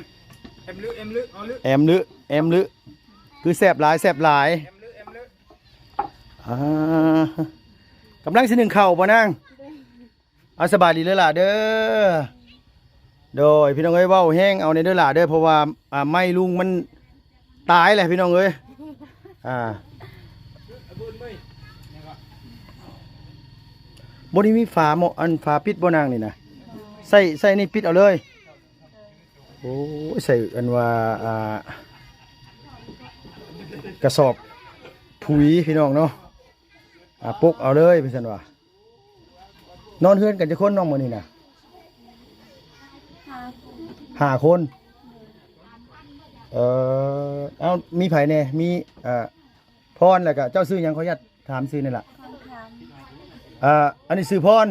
ມ ແອມ ແອມ ແອມ ແອມ ແອມ ແອມ ແອມ ແອມ ແອມ ແອມ ແອມ ແອມ ແອມ ແອມ ອ່າ ກຳລັງຊິໜຶ້ງເຂົ້າບໍ່ນາງ? ເອົາ ສະບາຍດີເດີຫຼ້າເດີ. ໂດຍ ພີ່ນ້ອງເອີຍ ເວົ້າແຮງເອົາແດ່ເດີຫຼ້າເດີ ເພາະວ່າ ອ່າ ໄມ້ລຸງມັນຕາຍແຫຼະພີ່ນ້ອງເອີຍ. ອ່າ ບໍ່ໄດ້ມີຝາເມາະ ອັນຝາປິດບໍ່ນາງນີ້ນະ? ໃຊ້ ໃຊ້ນີ້ປິດເອົາເລີຍ. ໂອ້ຍ ໃສ່ອັນວ່າ ອ່າ ກະສອບປຸຍພີ່ນ້ອງເນາະ. ອ່າ ປົກເອົາເລີຍວ່າຊັ້ນວ່າ. ນອນເຮືອນກັນຈັກຄົນນ້ອງມື້ນີ້ນະ? ຫ້າຄົນ ຫ້າຄົນ. ເອີ ເອົາ ມີໃຜແດ່? ມີ ເອີ ພອນ ແລ້ວກະເຈົ້າຊື່ຫຍັງ? ຂໍອະນຸຍາດຖາມຊື່ນີ້ລະ. ພອນຄຳ. ເອີ ອັນນີ້ຊື່ພອນ.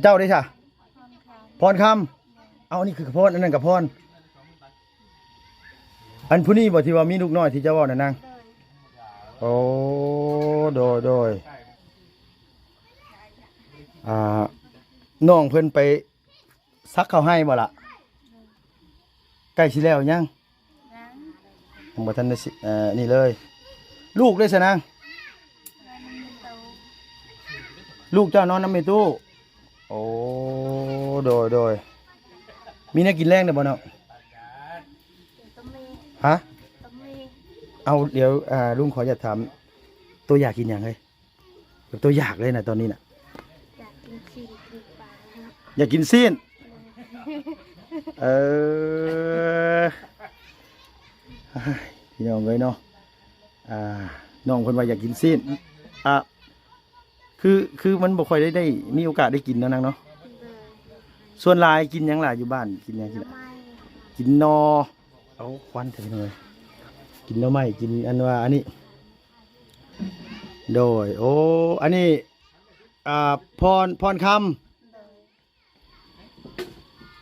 ເຈົ້າເດ້ຊະ? ພອນຄຳ. ພອນຄຳ. ເອົາ ອັນນີ້ຄືພອນ ອັນນັ້ນກະພອນ. ອັນຜູ້ນີ້ບໍ່ ທີ່ວ່າມີລູກນ້ອຍທີ່ເຈົ້າເວົ້ານັ້ນນາງ? ໂດຍ. ໂອ້ ໂດຍ ໂດຍ. ອ່າ ນ້ອງເພິ່ນໄປສັກເຂົ້າໄຮ່ບໍ່ລະ? ໃກ້ຊິແລ້ວຍັງ? ຍັງ. ຍັງບໍ່ທັນໄດ້ຊິ ເອີ ນີ້ເລີຍ. ລູກເດ້ຊະນາງ? ນອນນຳແມ່ຕູ້. ລູກເຈົ້ານອນນຳແມ່ຕູ້. ໂອ້ ໂດຍ ໂດຍ. ມີແນວກິນແລງແລ້ວບໍ່ນ້ອງ? ຕ້ອງມີ. ຮະ? ຕ້ອງມີ. ເອົາ ດຽວ ອ່າ ລຸງຂໍຢາກຖາມ ໂຕຢາກກິນຫຍັງເອີຍ? ແບບໂຕຢາກເລີຍນະຕອນນີ້ນະ. ຢາກກິນຊີ້ນກິນປາ. ຢາກກິນຊີ້ນ. ເອີ ພີ່ນ້ອງເອີຍເນາະ. ອ່າ ນ້ອງເພິ່ນວ່າຢາກກິນຊີ້ນ. ອ່າ ຄື ຄືມັນບໍ່ຄ່ອຍໄດ້ ໄດ້ມີໂອກາດໄດ້ກິນເນາະນາງເນາະ. ໂດຍ. ສ່ວນຫຼາຍກິນຫຍັງຫຼາຍຢູ່ບ້ານ? ກິນຫຍັງ? ກິນ ໜໍ່ໄມ້. ກິນໜໍ່. ເອົາ ຄວັນແທ້ເລີຍ. ກິນໜໍ່ໄມ້ ກິນອັນວ່າອັນນີ້. ໂດຍ. ໂອ້ ອັນນີ້ ອ່າ ພອນ ພອນຄຳ. ໂດຍ.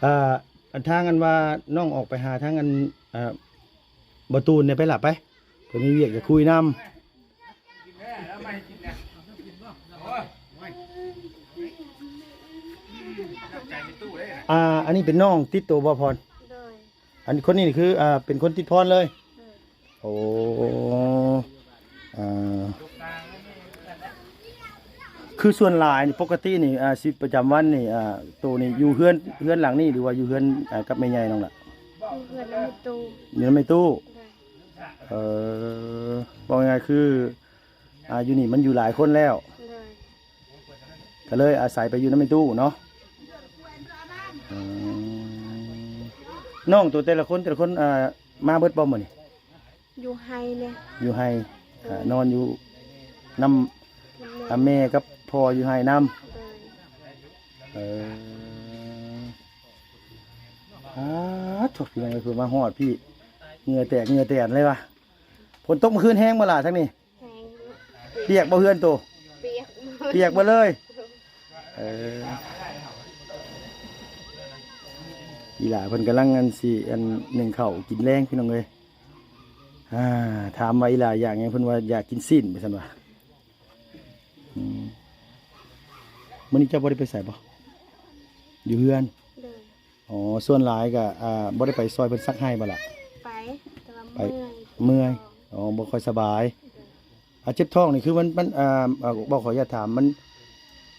ອ່າ ອັນທາງອັນວ່ານ້ອງອອກໄປຫາທາງອັນ ອ່າ ບໍ່ຕູນນີ້ໄປລະໄປ ເພິ່ນມີວຽກຈະຄຸຍນຳ. ອ່າ ອັນນີ້ເປັນນ້ອງຕິດໂຕບໍ່ພອນ? ໂດຍ. ອັນຄົນນີ້ນີ້ຄື ອ່າ ເປັນຄົນຕິດພອນເລີຍ? ໂດຍ. ໂອ້ ອ່າ ຄືສ່ວນຫຼາຍນີ້ ປົກກະຕິນີ້ ອ່າ ຊີວິດປະຈຳວັນນີ້ ອ່າ ໂຕນີ້ຢູ່ເຮືອນ ເຮືອນຫຼັງນີ້ ຫຼືວ່າຢູ່ເຮືອນ ອ່າ ກັບແມ່ໃຫຍ່ນ້ອງລະ? ຢູ່ເຮືອນນຳແມ່ຕູ້. ຢູ່ນຳແມ່ຕູ້. ໂດຍ. ເອີ ເວົ້າງ່າຍໆ ຄື ອ່າ ຢູ່ນີ້ມັນຢູ່ຫຼາຍຄົນແລ້ວ. ໂດຍ. ກະເລີຍອາໄສໄປຢູ່ນຳແມ່ຕູ້ເນາະ. ອືມ ນ້ອງໂຕແຕ່ລະຄົນ ແຕ່ລະຄົນ ອ່າ ມາເບິດບໍ່ມື້ນີ້? ຢູ່ໄຮ່ແດ່. ຢູ່ໄຮ່. ໂດຍ. ອ່າ ນອນຢູ່ນຳ ນຳແມ່ ນຳແມ່ກັບພໍ່ຢູ່ໄຮ່ນຳ. ໂດຍ. ເອີ ອາ ໂທ້ ພີ່ນ້ອງເອີຍ ເພິ່ນມາຮອດພີ້ ເຫື່ອແຕກເຫື່ອແຕນເລີຍວ່າ. ຝົນຕົກມື້ຄືນແຮງບໍ່ລະທາງນີ້? ແຮງ. ປຽກບໍ່ເຮືອນໂຕ? ປຽກ. ປຽກເບິດເລີຍ. ເອີ ອີຫຼ້າເພິ່ນກຳລັງອັນຊິ ອັນ ໜຶ້ງເຂົ້າກິນແລງ ພີ່ນ້ອງເອີຍ. ອ່າ ຖາມວ່າອີຫຼ້າຢາກຫຍັງ ເພິ່ນວ່າຢາກກິນຊີ້ນ ວ່າຊັ້ນວ່າ. ອືມ ມື້ນີ້ເຈົ້າບໍ່ໄດ້ໄປໃສບໍ່? ຢູ່ເຮືອນ. ໂດຍ. ອໍ ສ່ວນຫຼາຍກະ ອ່າ ບໍ່ໄດ້ໄປຊ່ອຍເພິ່ນສັກໄຮ່ບໍ່ລະ? ໄປ ແຕ່ວ່າ ໄປ ເມື່ອຍ. ເມື່ອຍ. ອໍ ບໍ່ຄ່ອຍສະບາຍ. ໂດຍ. ອ່າ ເຈັບທ້ອງນີ້ຄືມັນ ມັນ ອ່າ ເອີ ບໍ່ ຂໍອະນຸຍາດຖາມ ມັນ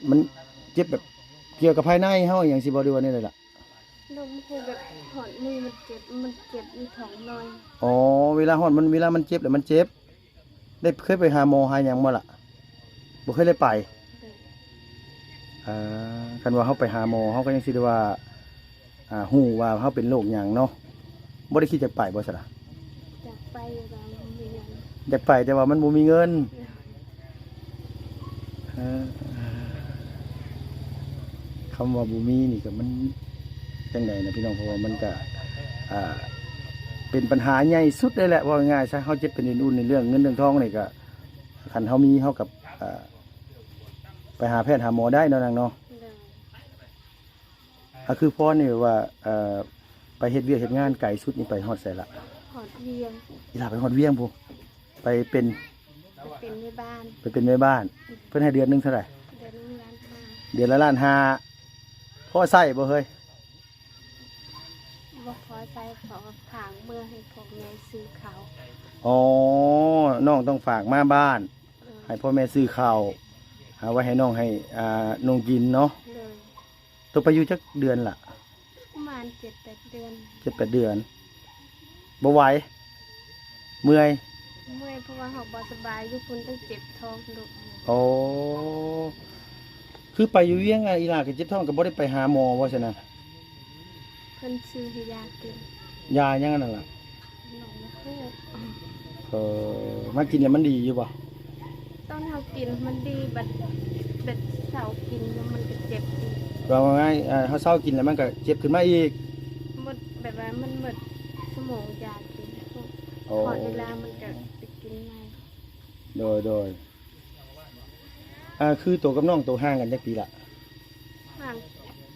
ມັນເຈັບແບບກ່ຽວກັບພາຍໃນເຮົາຫຍັງຊີ້ບໍ່ ຫຼືວ່າແນວໃດລະ? ລົມຄືແບບຮອດມື້ມັນເຈັບ ມັນເຈັບຢູ່ທ້ອງນ້ອຍ. ອໍ ເວລາຮອດມັນ ເວລາມັນເຈັບແລ້ວມັນເຈັບ. ໄດ້ເຄີຍໄປຫາໝໍຫາຫຍັງບໍ່ລະ? ບໍ່ເຄີຍໄດ້ໄປ. ໂດຍ. ເອີ ຄັນວ່າເຮົາໄປຫາໝໍ ເຮົາກະຍັງຊິໄດ້ວ່າ ອ່າ ຮູ້ວ່າເຮົາເປັນໂລກຫຍັງເນາະ. ບໍ່ໄດ້ຄິດຢາກໄປບໍ່ຊັ້ນລະ? ຢາກໄປ ແຕ່ວ່າມັນບໍ່ມີເງິນ. ຢາກໄປ ແຕ່ວ່າມັນບໍ່ມີເງິນ. ໂດຍ. ເອີ ຄຳວ່າບໍ່ມີນີ້ກະມັນຈັ່ງໃດນະພີ່ນ້ອງ ເພາະວ່າມັນກະ ອ່າ ເປັນບັນຫາໃຫຍ່ສຸດເລີຍແຫຼະ ເວົ້າງ່າຍໆຊະ. ເຮົາເຈັບເປັນເປັນອຸ່ນໃນເລື່ອງເງິນເລື່ອງທອງນີ້ກະ ຄັນເຮົາມີເຮົາກະ ອ່າ ໄປຫາແພດຫາໝໍໄດ້ເນາະນາງເນາະ. ໂດຍ. ອ່າ ຄືພອນນີ້ແບບວ່າ ເອີ ໄປເຮັດວຽກເຮັດງານໄກສຸດນີ້ໄປຮອດໃສລະ? ຮອດວຽງ. ອີຫຼ້າໄປຮອດວຽງພຸ້ນ ໄປເປັນ ໄປເປັນແມ່ບ້ານ. ໄປເປັນແມ່ບ້ານ. ອືມ. ເພິ່ນໃຫ້ເດືອນໜຶ່ງເທົ່າໃດ? ເດືອນໜຶ່ງລ້ານຫ້າ. ເດືອນລະລ້ານຫ້າ. ພໍໃຊ້ບໍ່ເຮີ້ຍ? ບໍ່ພໍໃຊ້ ເພາະວ່າຝາກເມືອໃຫ້ພໍ່ແມ່ຊື້ເຂົ້າ. ອໍ ນ້ອງຕ້ອງຝາກມາບ້ານ. ໂດຍ. ໃຫ້ພໍ່ແມ່ຊື້ເຂົ້າ. ຫາໄວ້ໃຫ້ນ້ອງໃຫ້ ອ່າ ນຸ່ງກິນເນາະ. ໂດຍ. ໂຕໄປຢູ່ຈັກເດືອນລະ? ປະມານເຈັດແປດເດືອນ. ເຈັດແປດເດືອນ. ບໍ່ໄຫວ? ເມື່ອຍ? ເມື່ອຍ ເພາະວ່າເຮົາບໍ່ສະບາຍ ຢູ່ພຸ້ນຕ້ອງເຈັບທ້ອງດຸ. ໂອ້ ຄືໄປຢູ່ວຽງ ອີ່ຫຼ້າກໍເຈັບທ້ອງ ກໍບໍ່ໄດ້ໄປຫາໝໍບໍ່ຊັ້ນນະ? ເພິ່ນຊື້ໃຫ້ຢາກິນ. ຢາຫຍັງອັນນັ້ນລະ? ໜອງນ້ຳພຸ. ເອີ ມາກິນແລ້ວມັນດີຢູ່ບໍ່? ຕອນເຮົາກິນມັນດີ ບັດ ບັດເຊົາກິນແລ້ວມັນກໍເຈັບອີກ. ເວົ້າງ່າຍໆ ເຮົາເຊົາກິນແລ້ວມັນກໍເຈັບຂຶ້ນມາອີກ. ໝົດ ແບບວ່າມັນໝົດຊົ່ວໂມງຢາກິນ. ໂອ້ ຮອດເວລາມັນກໍໄປກິນໃໝ່. ໂດຍໆ. ອ່າ ຄືໂຕກັບນ້ອງໂຕຫ່າງກັນຈັກປີລະ? ຫ່າງ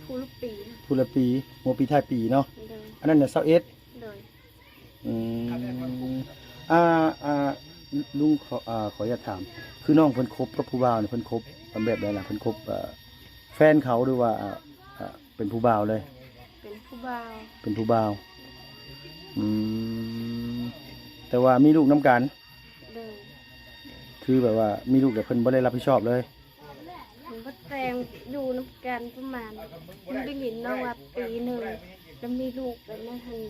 ຜູ້ລະປີ. ຜູ້ລະປີ ຫົວປີທ້າຍປີເນາະ. ໂດຍ. ອັນນັ້ນນະ ຊາວເອັດ. ໂດຍ. ອືມ ອ່າ ອ່າ ລຸງ ຂໍ ອ່າ ຂໍອະນຸຍາດຖາມ ຄືນ້ອງເພິ່ນຄົບກັບຜູ້ບ່າວນີ້ ເພິ່ນຄົບແບບໃດລະ? ເພິ່ນຄົບ ເອີ ແຟນເຂົາ ຫຼືວ່າ ເອີ ເປັນຜູ້ບ່າວເລີຍ? ເປັນຜູ້ບ່າວ. ເປັນຜູ້ບ່າວ. ອືມ ແຕ່ວ່າມີລູກນຳກັນ? ໂດຍ. ຄືແບບວ່າມີລູກແລ້ວເພິ່ນບໍ່ໄດ້ຮັບຜິດຊອບເລີຍ? ເພິ່ນບໍ່ແຕ່ງ ຢູ່ນຳກັນປະມານ ໄດ້ຍິນນ້ອງວ່າປີໜຶ່ງ ແລ້ວມີລູກ ແລ້ວນັ້ນຫັ້ນ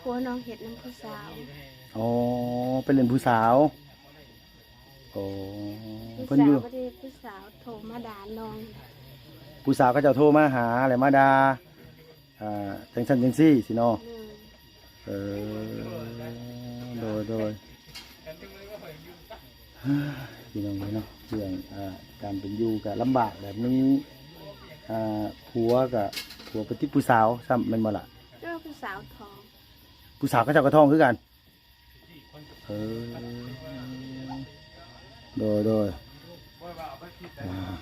ຜົວນ້ອງເຮັດນຳຜູ້ສາວ. ອໍ ໄປຫຼິ້ນຜູ້ສາວ. ອໍ ຜູ້ສາວ ເພິ່ນຢູ່ ບໍ່ໄດ້ ຜູ້ສາວໂທມາດ່ານ້ອງ. ຜູ້ສາວເຂົາເຈົ້າໂທມາຫາ ແລ້ວມາດ່າ ອ່າ ຈັ່ງຊັ້ນຈັ່ງຊີ້ຊີ້ເນາະ. ໂດຍ. ເອີ ໂດຍ ໂດຍ. ພີ່ນ້ອງເອີຍເນາະ ເລື່ອງ ອ່າ ການເປັນຢູ່ກໍລຳບາກແຫຼະ ມີ ອ່າ ຜົວກໍ ຜົວໄປຕິດຜູ້ສາວຊ້ຳ ແມ່ນບໍ່ລະ? ເອີ ຜູ້ສາວທ້ອງ. ຜູ້ສາວເຂົາເຈົ້າກໍທ້ອງຄືກັນ? ເອີ ໂດຍ ໂດຍ. ອ່າ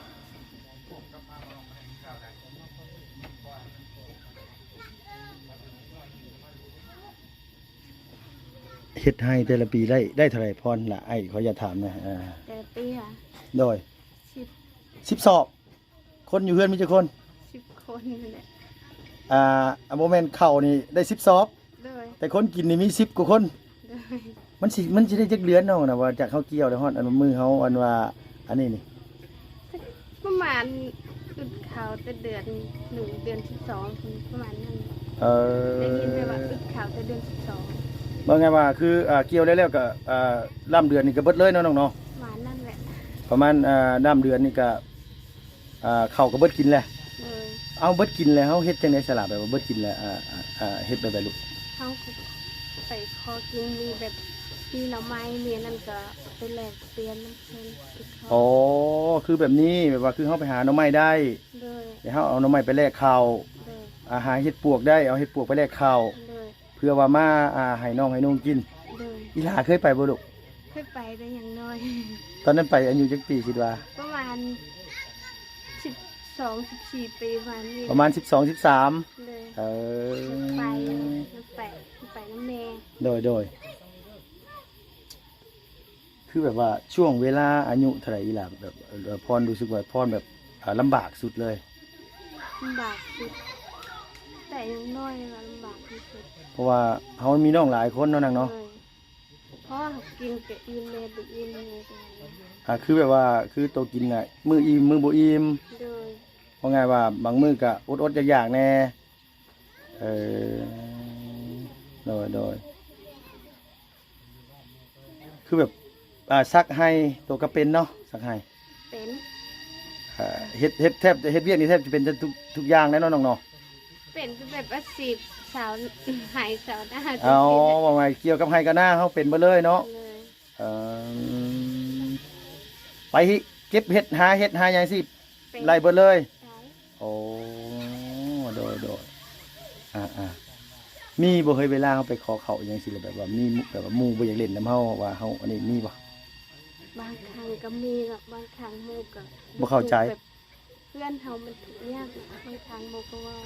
ເຮັດໄຮ່ແຕ່ລະປີໄດ້ ໄດ້ເທົ່າໃດພອນລະ? ອ້າຍຂໍອະນຸຍາດຖາມນະ. ອ່າ ແຕ່ລະປີຫວາ? ໂດຍ. ສິບ ສິບສອບ. ຄົນຢູ່ເຮືອນມີຈັກຄົນ? ສິບຄົນນັ້ນແຫຼະ. ອ່າ ບໍ່ແມ່ນເຂົ້ານີ້ໄດ້ສິບສອບ? ໂດຍ. ແຕ່ຄົນກິນນີ້ມີສິບກວ່າຄົນ? ໂດຍ. ມັນຊິ ມັນຊິໄດ້ຈັກເດືອນນ້ອງນະ ວ່າຈາກເຮົາກ່ຽວແລ້ວຮອດອັນມື້ເຮົາ ອັນວ່າ ອັນນີ້ນີ້? ປະມານອຶດເຂົ້າແຕ່ເດືອນໜຶ່ງ ເດືອນສິບສອງ ປະມານນັ້ນ. ເອີ ໄດ້ຍິນແບບວ່າອຶດເຂົ້າແຕ່ເດືອນສິບສອງ. ເວົ້າງ່າຍວ່າຄື ອ່າ ກ່ຽວແລ້ວໆ ກໍ ອ່າ ລຳເດືອນນີ້ກໍເບິດເລີຍເນາະນ້ອງເນາະ? ປະມານນັ້ນແຫຼະ. ປະມານ ອ່າ ລຳເດືອນນີ້ກໍ ອ່າ ເຂົ້າກໍເບິດກິນແຫຼະ. ໂດຍ. ເອົາ ເບິດກິນແລ້ວ ເຮົາເຮັດຈັ່ງໃດສະລະ? ແບບວ່າເບິດກິນແລ້ວ ອ່າ ອ່າ ເຮັດແບບໃດລູກ? ເຮົາກໍໄປຂໍກິນ ມີແບບ ມີໜໍ່ໄມ້ ມີອັນນັ້ນ ກໍໄປແລກປ່ຽນນຳເພິ່ນ. ອໍ ຄືແບບນີ້ ແບບວ່າຄືເຮົາໄປຫາໜໍ່ໄມ້ໄດ້. ໂດຍ. ແລ້ວເຮົາເອົາໜໍ່ໄມ້ໄປແລກເຂົ້າ. ໂດຍ. ອາ ຫາເຫັດປວກໄດ້ ເອົາເຫັດປວກໄປແລກເຂົ້າ. ໂດຍ. ເພື່ອວ່າມາ ອ່າ ໃຫ້ນ້ອງໃຫ້ນຸ່ງກິນ. ໂດຍ. ອີ່ຫຼ້າເຄີຍໄປບໍ່ລູກ? ເຄີຍໄປແຕ່ຍັງນ້ອຍ. ຕອນນັ້ນໄປອາຍຸຈັກປີຄິດວ່າ? ປະມານສິບສອງ ສິບສີ່ປີປະມານນີ້. ປະມານສິບສອງ ສິບສາມ. ໂດຍ. ເອີ ໄປ ໄປ ໄປນຳແມ່. ໂດຍ ໂດຍ. ຄືແບບວ່າຊ່ວງເວລາອາຍຸເທົ່າໃດອີ່ຫຼ້າ ແບບ ເອີ່ ພອນຮູ້ສຶກວ່າພອນແບບ ອ່າ ລຳບາກສຸດເລີຍ? ລຳບາກສຸດ ແຕ່ຍັງນ້ອຍວ່າລຳບາກທີ່ສຸດ ເພາະວ່າເຮົາມີນ້ອງຫຼາຍຄົນເນາະນາງເນາະ. ໂດຍ. ເພາະວ່າເຮົາກິນກໍອີ່ມແດ່ບໍ່ອີ່ມແດ່. ອ່າ ຄືແບບວ່າ ຄືໂຕກິນນະ ມື້ອີ່ມມື້ບໍ່ອີ່ມ. ໂດຍ. ເວົ້າງ່າຍວ່າບາງມື້ກໍອົດໆຢາກໆແດ່. ເອີ ໂດຍ ໂດຍ. ຄືແບບ ອ່າ ຊັກໄຮ່ໂຕກໍເປັນເນາະ? ຊັກໄຮ່ເປັນ. ອ່າ ເຮັດ ເຮັດແທບ ເຮັດວຽກນີ້ແທບຈະເປັນທຸກ ທຸກຢ່າງແຫຼະເນາະນ້ອງເນາະ? ເປັນແບບອາຊີບຊາວໄຮ່ຊາວນາ. ເອົາ ເວົ້າງ່າຍກ່ຽວກັບໄຮ່ກັບນາເຮົາເປັນເບິດເລີຍເນາະ? ໂດຍ. ເອີ ໄປເກັບເຫັດ ຫາເຫັດຫາຫຍັງຊິ ເປັນ ໄດ້ເບິດເລີຍ? ໄດ້. ໂອ້ ໂດຍ ໂດຍ. ອ່າ ອ່າ ມີບໍ່ເຮີ້ຍ ເວລາເຮົາໄປຂໍເຂົ້າອີ່ຫຍັງຊີ້ລະ ແບບວ່າມີ ແບບວ່າໝູ່ບໍ່ຢາກຫຼິ້ນນຳເຮົາ ວ່າເຮົາອັນນີ້ມີບໍ່? ບາງຄັ້ງກໍມີລະ ບາງຄັ້ງໝູ່ກໍບໍ່ເຂົ້າໃຈ. ແບບເພື່ອນເຮົາມັນທຸກຍາກ ບາງຄັ້ງໝູ່ກໍເວົ້າ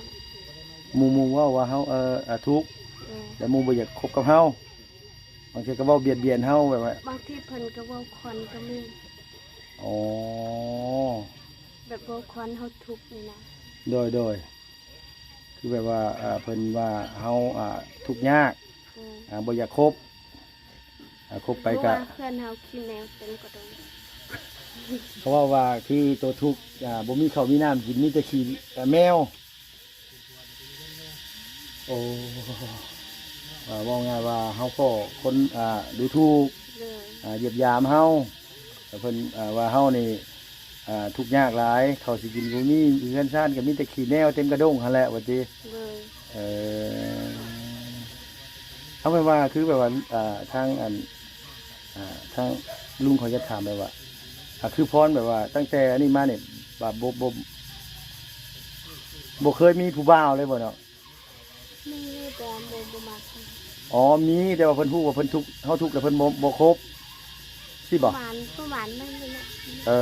ໝູ່ ໝູ່ເວົ້າວ່າເຮົາ ເອີ ທຸກ ແລ້ວໝູ່ບໍ່ຢາກຄົບກັບເຮົາ ບາງເທື່ອກໍເວົ້າບຽດບຽນເຮົາ ແບບວ່າ ບາງທີເພິ່ນກໍເວົ້າຄວັນກໍມີ. ອໍ ແບບເວົ້າຄວັນເຮົາທຸກນີ້ນະ. ໂດຍ ໂດຍ. ຄືແບບວ່າ ອ່າ ເພິ່ນວ່າເຮົາ ອ່າ ທຸກຍາກ ໂດຍ ອ່າ ບໍ່ຢາກຄົບ ອ່າ ຄົບໄປກະ ເພາະວ່າເພື່ອນເຮົາຂີ້ແມວເຕັມກະດົງ. ເຂົາເວົ້າວ່າຄືໂຕທຸກ ອ່າ ບໍ່ມີເຂົ້າມີນ້ຳກິນ ມີແຕ່ຂີ້ ອ່າ ແມວ. ໂອ້ ອ່າ ເວົ້າງ່າຍວ່າເຮົາພໍ້ຄົນ ອ່າ ດູຖູກ ໂດຍ ອ່າ ຢຽບຢາມເຮົາ ແລ້ວເພິ່ນ ອ່າ ວ່າເຮົານີ້ ອ່າ ທຸກຍາກຫຼາຍ ເຂົ້າຊິກິນບໍ່ມີ ເຮືອນຊານກໍມີແຕ່ຂີ້ແມວເຕັມກະດົງຫັ້ນແຫຼະ ວ່າຕິ. ໂດຍ ເອີ ເອົາແບບວ່າ ຄືແບບວ່າ ອ່າ ທາງອັນ ອ່າ ທາງລຸງເຂົາຢາກຖາມແບບວ່າ ອ່າ ຄືພອນແບບວ່າຕັ້ງແຕ່ອັນນີ້ມານີ້ ແບບບໍ່ ບໍ່ ບໍ່ເຄີຍມີຜູ້ບ່າວເລີຍບໍ່ເນາະ? ມີແຕ່ວ່າບໍ່ ບໍ່ມັກ. ອໍ ມີ ແຕ່ວ່າເພິ່ນຮູ້ວ່າເພິ່ນທຸກ ເຮົາທຸກແລ້ວເພິ່ນບໍ່ ບໍ່ຄົບ ຊີ້ບໍ່? ປະມານ ປະມານນັ້ນແຫຼະ. ເອີ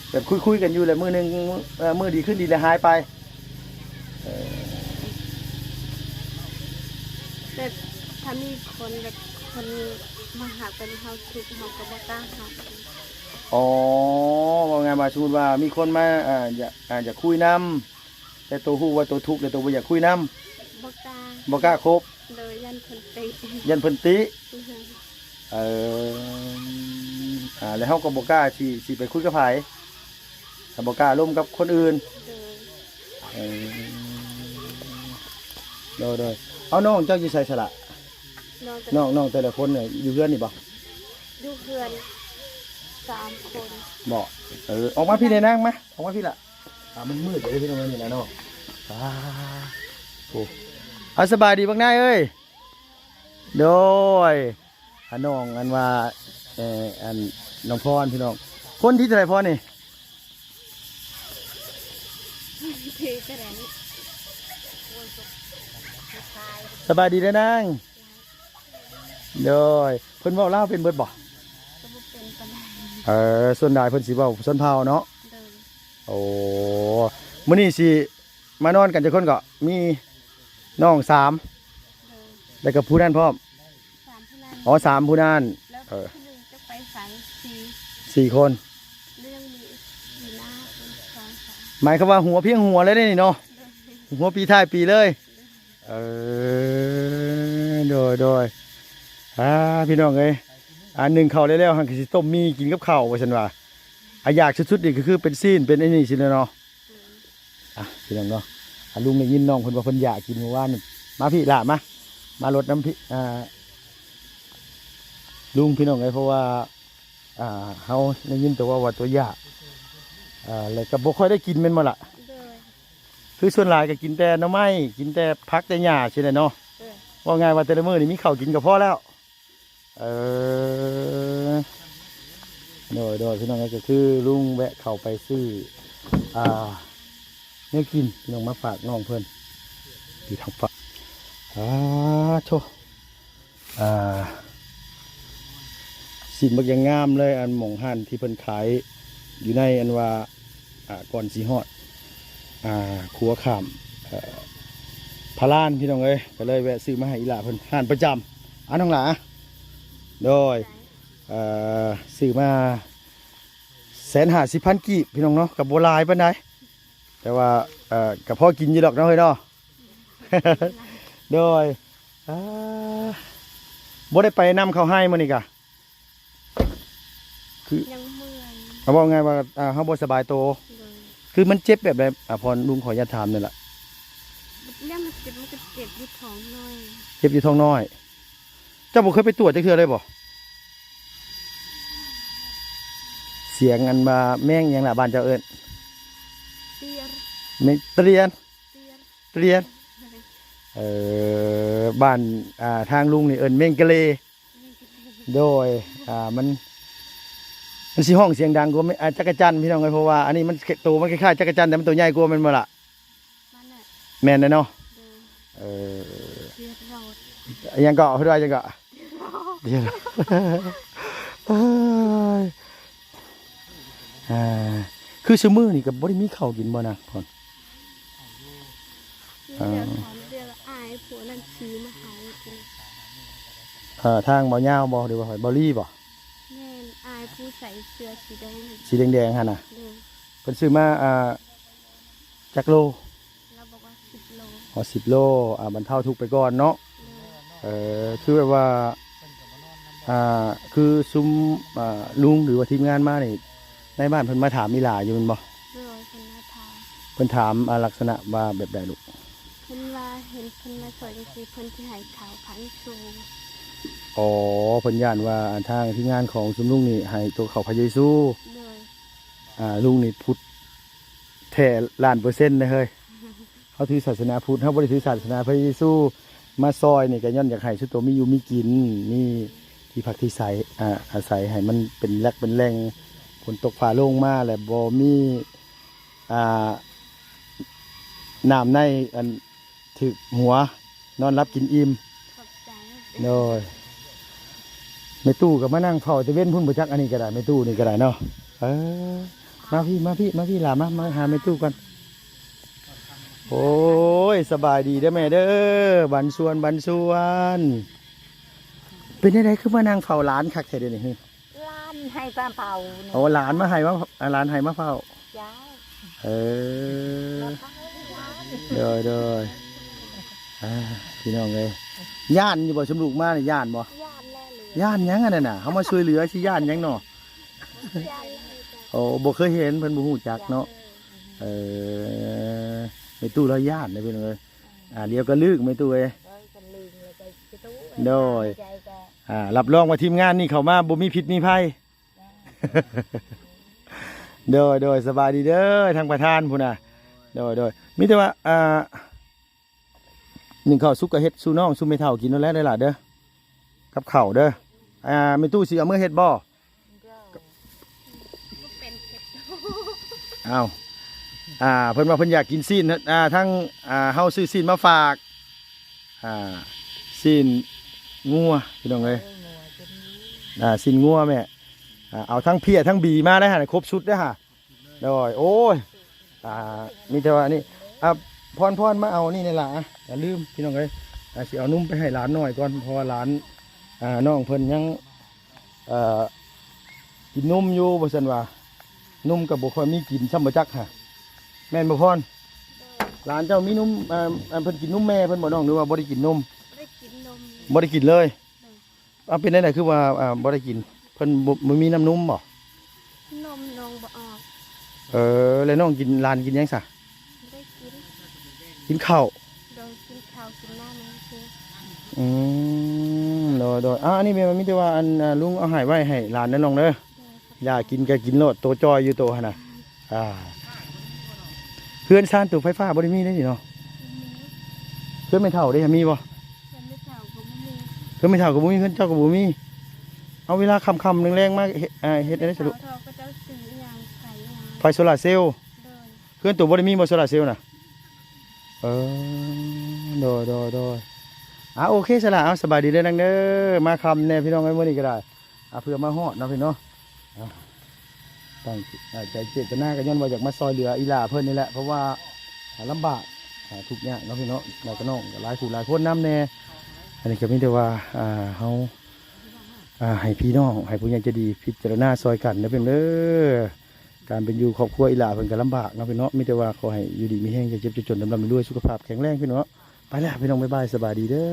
ແບບຄຸຍໆກັນຢູ່ແຫຼະ ມື້ໜຶ່ງ ເອີ ມື້ດີຄືນດີແລ້ວຫາຍໄປ. ເອີ ແບບຖ້າມີຄົນແບບຄົນມາຮັກແບບເຮົາທຸກ ເຮົາກໍບໍ່ກ້າຮັກ. ອໍ ເວົ້າງ່າຍວ່າ ສົມມຸດວ່າມີຄົນມາ ອ່າ ຢາກ ອ່າ ຢາກຄຸຍນຳ ແຕ່ໂຕຮູ້ວ່າໂຕທຸກ ແລ້ວໂຕບໍ່ຢາກຄຸຍນຳ ບໍ່ກ້າ ບໍ່ກ້າຄົບ. ໂດຍ ຢ້ານເພິ່ນຕິ ຢ້ານເພິ່ນຕິ. ໂດຍ ເອີ ອ່າ ແລ້ວເຮົາກໍບໍ່ກ້າຊິ ຊິໄປຄຸຍກັບໃຜ ກໍບໍ່ກ້າລົມກັບຄົນອື່ນ. ໂດຍ ເອີ ໂດຍໆ ເອົາ ນ້ອງເຈົ້າຢູ່ໃສຊະລະ? ນ້ອງ ນ້ອງ ນ້ອງແຕ່ລະຄົນນີ້ຢູ່ເຮືອນນີ້ບໍ່? ຢູ່ເຮືອນສາມຄົນ. ບໍ່? ເອີ ອອກມາພີ້ແດ່ນາງ ມາ ອອກມາພີ້ລະ. ອ່າ ມັນມືດເດ້ພີ່ນ້ອງເອີຍ ນີ້ນະເນາະ. ອ່າ ໂອ້ ອ່າ ສະບາຍດີບັກນາຍເອີຍ. ໂດຍ ອ່າ ນ້ອງອັນວ່າ ເອີ ອັນ ນ້ອງພອນ ພີ່ນ້ອງ ຄົນທີເທົ່າໃດພອນນີ້? ທີເທົ່າໃດ? ສະບາຍດີເດີນາງ. ໂດຍ ເພິ່ນເວົ້າລາວເປັນເບິດບໍ່? ກໍບໍ່ເປັນປານໃດ. ເອີ ສ່ວນຫຼາຍເພິ່ນຊິເວົ້າຊົນເຜົ່າເນາະ. ໂດຍ ໂອ້ ມື້ນີ້ຊິມານອນກັນຈັກຄົນເກາະ? ມີນ້ອງສາມ. ໂດຍ ແລ້ວກໍຜູ້ນັ້ນພ້ອມ. ສາມຜູ້ນັ້ນ. ອໍ ສາມຜູ້ນັ້ນ. ແລ້ວ ເອີ ຜູ້ໜຶ່ງຈັກໄປໃສ? ສີ່ ສີ່ຄົນ. ແລ້ວຍັງມີຢູ່ໜ້າອີກສອງສາມ. ໝາຍຄວາມວ່າຫົວພຽງຫົວເລີຍເດ້ນີ້ເນາະ. ໂດຍ ຫົວປີທ້າຍປີເລີຍ. ເອີ ໂດຍໆ ອ່າ ພີ່ນ້ອງເອີຍ ອ່າ ໜຶ້ງເຂົ້າແລ້ວໆ ຫັ້ນກໍຊິຕົ້ມໝີ່ກິນກັບເຂົ້າວ່າຊັ້ນວ່າ. ອ່າ ຢາກສຸດໆນີ້ກໍຄືເປັນຊີ້ນເປັນອັນນີ້ຊີ້ແຫຼະເນາະ. ອ່ະ ພີ່ນ້ອງເນາະ ອ່າ ລຸງໄດ້ຍິນນ້ອງເພິ່ນວ່າເພິ່ນຢາກກິນມື້ວານນີ້. ມາພີ້ຫຼ້າ ມາ ມາລົດນຳພີ້ ອ່າ ລຸງ ພີ່ນ້ອງເອີຍ ເພາະວ່າ ອ່າ ເຮົາໄດ້ຍິນແຕ່ວ່າ ວ່າຕົວຢາກ ອ່າ ແລ້ວກໍບໍ່ຄ່ອຍໄດ້ກິນແມ່ນບໍ່ລະ? ໂດຍ ຄືສ່ວນຫຼາຍກໍກິນແຕ່ໜໍ່ໄມ້ ກິນແຕ່ຜັກແຕ່ຫຍ້າຊີ້ແຫຼະເນາະ. ໂດຍ ເວົ້າງ່າຍວ່າແຕ່ລະມື້ນີ້ມີເຂົ້າກິນກໍພໍແລ້ວ. ເອີ ໂດຍໆ ພີ່ນ້ອງເອີຍ ກໍຄືລຸງແວະເຂົ້າໄປຊື້ ອ່າ ແນວກິນ ພີ່ນ້ອງ ມາຝາກນ້ອງເພິ່ນ ທີ່ທາງຝາກ. ອ່າ ໂທ້ ອ່າ ຊີ້ນບັກຢ່າງງາມເລີຍ ອັນໝ່ອງຮ້ານທີ່ເພິ່ນຂາຍຢູ່ໃນ ອັນວ່າ ອ່າ ກ່ອນຊິຮອດ ອ່າ ຂົວຂ້າມ ເອີ ພະລານ ພີ່ນ້ອງເອີຍ ກໍເລີຍແວະຊື້ມາໃຫ້ອີ່ຫຼ້າເພິ່ນ ຮ້ານປະຈຳ. ອ່າ ນ້ອງຫຼ້າ ໂດຍ ເອີ ຊື້ມາແສນຫ້າສິບພັນກີບ ພີ່ນ້ອງເນາະ ກໍບໍ່ຫຼາຍປານໃດ ແຕ່ວ່າ ເອີ ກໍພໍກິນຢູ່ດອກເນາະເຮີ້ຍເນາະ. ໂດຍ ອ່າ ບໍ່ໄດ້ໄປນຳເຂົ້າໄຮ່ມື້ນີ້ກະ ຄື ຍັງເມື່ອຍ ເອົາ ເວົ້າງ່າຍວ່າ ອ່າ ເຮົາບໍ່ສະບາຍໂຕ. ໂດຍ ຄືມັນເຈັບແບບໃດ? ອ່າ ພອນ ລຸງຂໍອະນຸຍາດຖາມໜ້ອຍລະ. ເລື່ອງມັນເຈັບ ມັນກໍເຈັບຢູ່ທ້ອງນ້ອຍ. ເຈັບຢູ່ທ້ອງນ້ອຍ. ເຈົ້າບໍ່ເຄີຍໄປກວດຈັກເທື່ອເລີຍບໍ່? ສຽງອັນວ່າແມງຫຍັງລະ ບ້ານເຈົ້າເອີ້ນ? ຕຽນ ແມງຕຽນ. ຕຽນ ຕຽນ. ເອີ ບ້ານ ອ່າ ທາງລຸງນີ້ເອີ້ນແມງກະເລ. ແມງກະເລ. ໂດຍ ອ່າ ມັນ ມັນຊິຮ້ອງສຽງດັງກວ່າ ອ່າ ຈັກກະຈັນ ພີ່ນ້ອງເອີຍ ເພາະວ່າອັນນີ້ມັນ ໂຕມັນຄ້າຍໆຈັກກະຈັນ ແຕ່ມັນໂຕໃຫຍ່ກວ່າແມ່ນບໍ່ລະ? ມັນນະ ແມ່ນແຫຼະເນາະ. ໂດຍ ເອີ ຕຽນໂລດ. ອີ່ຫຍັງເກາະ? ເພິ່ນວ່າຫຍັງເກາະ? ຕຽນໂລດ. ເອີຍ ອ່າ ຄືຊຸມື້ນີ້ກໍບໍ່ໄດ້ມີເຂົ້າກິນບໍ່ນະ ພອນ? ມີແຕ່ ອ່າ ຕອນດຽວອ້າຍຜູ້ນັ້ນຊື້ມາໃຫ້ກິນ. ເອີ ທາງເບົາຍາວບໍ່ ຫຼືວ່າໃຜ? ເບົາລີບໍ່? ແມ່ນ ອ້າຍຜູ້ໃສ່ເສື້ອສີແດງ ສີແດງໆຫັ້ນນະ. ໂດຍ ເພິ່ນຊື້ມາ ອ່າ ຈັກໂລ? ລາວບອກວ່າສິບໂລ. ອໍ ສິບໂລ. ອ່າ ບັນເທົາທຸກໄປກ່ອນເນາະ. ໂດຍ ເອີ ຄືແບບວ່າ ອ່າ ຄືຊຸມ ອ່າ ລຸງ ຫຼືວ່າທີມງານມານີ້ ໃນບ້ານເພິ່ນມາຖາມອີ່ຫຼ້າຢູ່ແມ່ນບໍ່? ໂດຍ ເພິ່ນມາຖາມ. ເພິ່ນຖາມ ອ່າ ລັກສະນະວ່າແບບໃດລູກ? ເພິ່ນວ່າເຫັນເພິ່ນມາຊ່ອຍຈັ່ງຊີ້ ເພິ່ນຊິໃຫ້ເຂົ້າພະເຢຊູ. ອໍ ເພິ່ນຢ້ານວ່າ ອ່າ ທາງທີມງານຂອງຊຸມລຸງນີ້ໃຫ້ໂຕເຂົ້າພະເຢຊູ. ໂດຍ. ອ່າ ລຸງນີ້ພຸດແທ້ລ້ານເປີເຊັນເລີຍ. ເຮົາຖືສາສະໜາພຸດ ເຮົາບໍ່ໄດ້ຖືສາສະໜາພະເຢຊູ. ມາຊ່ອຍນີ້ກໍຍ້ອນຢາກໃຫ້ຊຸໂຕມີຢູ່ມີກິນ ມີທີ່ພັກທີ່ໃສ ອາ ອາໄສໃຫ້ມັນເປັນແລັກເປັນແຫຼ່ງ. ຝົນຕົກຟ້າລົງມາແລ້ວບໍ່ມີ ອ່າ ນ້ຳໃນ ອັນ ຖືກຫົວ ນອນຫຼັບກິນອີ່ມ. ຂອບໃຈ. ໂດຍ. ແມ່ຕູ້ກໍມານັ່ງເຝົ້າແຕ່ເວັນພຸ້ນບໍ່ຈັກ ອັນນີ້ກໍໄດ້ ແມ່ຕູ້ນີ້ກໍໄດ້ເນາະ. ເອີ ມາພີ້ ມາພີ້ ມາພີ້ຫຼ້າ ມາ ມາຫາແມ່ຕູ້ກ່ອນ. ໂອ້ຍ ສະບາຍດີເດີແມ່ເດີ ບັນຊວນ ບັນຊວນ. ເປັນຈັ່ງໃດຄືມານັ່ງເຝົ້າຫຼານຄັກແທ້ດຽວນີ້? ຫຼານໃຫ້ມາເຝົ້ານີ້. ໂອ້ ຫຼານມາໃຫ້ມາ ອ່າ ຫຼານໃຫ້ມາເຝົ້າ. ເຈົ້າ. ເອີ ມາເຝົ້າຫຼານ. ໂດຍ ໂດຍ. ອ່າ ພີ່ນ້ອງເອີຍ ຢ້ານຢູ່ບໍ່ ຊຸມລູກມານີ້ ຢ້ານບໍ່? ຢ້ານແລ້ວ. ຢ້ານຫຍັງອັນນັ້ນນະ? ເຮົາມາຊ່ວຍເຫຼືອ ຊິຢ້ານຫຍັງເນາະ? ຢ້ານແລ້ວ. ໂອ້ ບໍ່ເຄີຍເຫັນ ເພິ່ນບໍ່ຮູ້ຈັກເນາະ. ເອີ ແມ່ຕູ້ລາວຢ້ານເດ້ພີ່ນ້ອງເອີຍ. ອ່າ ດຽວກໍລຶ້ງແມ່ຕູ້ເອີຍ. ໂດຍ. ອ່າ ຮັບຮອງວ່າທີມງານນີ້ເຂົ້າມາບໍ່ມີພິດມີໄພ. ໂດຍ ໂດຍ. ສະບາຍດີເດີ ທາງປະທານພຸ້ນນະ. ໂດຍ ໂດຍ. ມີແຕ່ວ່າ ອ່າ ໜຶ້ງເຂົ້າສຸກກໍເຮັດສູ່ນ້ອງສູ່ແມ່ເຖົ້າກິນໂລດແຫຼະເດີຫຼ້າເດີ ກັບເຂົ້າເດີ. ອ່າ ແມ່ຕູ້ຊິເອົາເມືອເຮັດບໍ່? ອ້າວ ອ່າ ເພິ່ນວ່າເພິ່ນຢາກກິນຊີ້ນ ອ່າ ທາງ ອ່າ ເຮົາຊື້ຊີ້ນມາຝາກ ອ່າ ຊີ້ນງົວ ພີ່ນ້ອງເອີຍ. ອ່າ ຊີ້ນງົວແມ່ ອ່າ ເອົາທັງເພຍທັງບີມາໄດ້ຫັ້ນ ຄົບຊຸດເດ້ຫາ. ໂດຍ. ໂອ້ຍ ອ່າ ມີແຕ່ວ່ານີ້ ອ່າ ພອນ ພອນ ມາເອົານີ້ແດ່ລະ. ອ່າ ຢ່າລືມ ພີ່ນ້ອງເອີຍ ອ່າ ຊິເອົານົມໄປໃຫ້ຫຼານນ້ອຍກ່ອນ ເພາະວ່າຫຼານ ອ່າ ນ້ອງເພິ່ນຍັງ ເອີ ກິນນົມຢູ່ ວ່າຊັ້ນວ່າ ນົມກໍບໍ່ຄ່ອຍມີກິນຊ້ຳບໍ່ຈັກຫາ. ແມ່ນບໍ່ພອນ? ໂດຍ. ຫຼານເຈົ້າມີນົມ ເອີ ອັນເພິ່ນກິນນົມແມ່ເພິ່ນບໍ່ນ້ອງ ຫຼືວ່າບໍ່ໄດ້ກິນນົມ? ບໍ່ໄດ້ກິນນົມ. ບໍ່ໄດ້ກິນເລີຍ? ໂດຍ. ເອົາ ເປັນແນວໃດຄືວ່າ ອ່າ ບໍ່ໄດ້ກິນ? ເພິ່ນບໍ່ ບໍ່ມີນ້ຳນົມບໍ່? ນົມນ້ອງບໍ່ອອກ. ເອີ ແລ້ວນ້ອງກິນ ຫຼານກິນຫຍັງຊະ? ບໍ່ໄດ້ກິນ. ກິນເຂົ້າ? ໂດຍ. ກິນເຂົ້າກິນນ້ຳຊື່. ອືມ ໂດຍ ໂດຍ. ອ່າ ອັນນີ້ແມ່ນມີແຕ່ວ່າ ອັນ ອ່າ ລຸງເອົາໃຫ້ໄວ້ໃຫ້ຫຼານເດີນ້ອງເດີ. ໂດຍ. ຢາກກິນກໍກິນໂລດ ໂຕຈ່ອຍຢູ່ໂຕຫັ້ນນະ. ອ່າ ເຮືອນຊານໂຕໄຟຟ້າບໍ່ໄດ້ມີເດ້ນີ້ເນາະ. ບໍ່ມີ. ເຮືອນແມ່ເຖົ້າເດ້ ມີບໍ່? ເຮືອນແມ່ເຖົ້າກໍບໍ່ມີ. ເຮືອນແມ່ເຖົ້າກໍບໍ່ມີ ເຮືອນເຈົ້າກໍບໍ່ມີ. ເອົາ ເວລາຄ່ຳໆແລງໆມາເຮັດ ອ່າ ເຮັດແນວໃດສະລູກ? ເຂົາເຈົ້າຊື້ຫຍັງ ໄຟຫຍັງ ໄຟໂຊລາເຊວ. ໂດຍ. ເຮືອນໂຕບໍ່ໄດ້ມີບໍ່ໂຊລາເຊວນະ? ເອີ ໂດຍ ໂດຍ ໂດຍ. ອ່າ ໂອເຄຊະລະ ເອົາ ສະບາຍດີເດີນາງເດີ. ມາຄ່ຳແດ່ພີ່ນ້ອງເອີຍ ມື້ນີ້ກໍໄດ້ ອ່າ ເພື່ອມາຮອດເນາະພີ່ນ້ອງເນາະ. ອ່າ ຕັ້ງ ອ່າ ໃຈເຈດຕະນາກໍຍ້ອນວ່າຢາກມາຊ່ອຍເຫຼືອອີ່ຫຼ້າເພິ່ນນີ້ແຫຼະ ເພາະວ່າ ອ່າ ລຳບາກ ອ່າ ທຸກຍາກເນາະພີ່ນ້ອງເນາະ ແລ້ວກໍຫຼາຍຄູ່ຫຼາຍຄົນນຳແດ່. ອັນນີ້ກໍມີແຕ່ວ່າ ອ່າ ເຮົາ ອ່າ ໃຫ້ພີ່ນ້ອງ ໃຫ້ຜູ້ໃຫຍ່ໃຈດີພິຈາລະນາຊ່ອຍກັນເດີພີ່ນ້ອງເດີ. ການເປັນຢູ່ຄອບຄົວອີ່ຫຼ້າເພິ່ນກໍລຳບາກເນາະພີ່ນ້ອງເນາະ. ມີແຕ່ວ່າຂໍໃຫ້ຢູ່ດີມີແຮງ ຢ່າເຈັບຢ່າຈົນ ດຳໆລວຍໆ ສຸຂະພາບແຂງແຮງພີ່ນ້ອງເນາະ. ໄປແລ້ວພີ່ນ້ອງ ບາຍບາຍ ສະບາຍດີເດີ.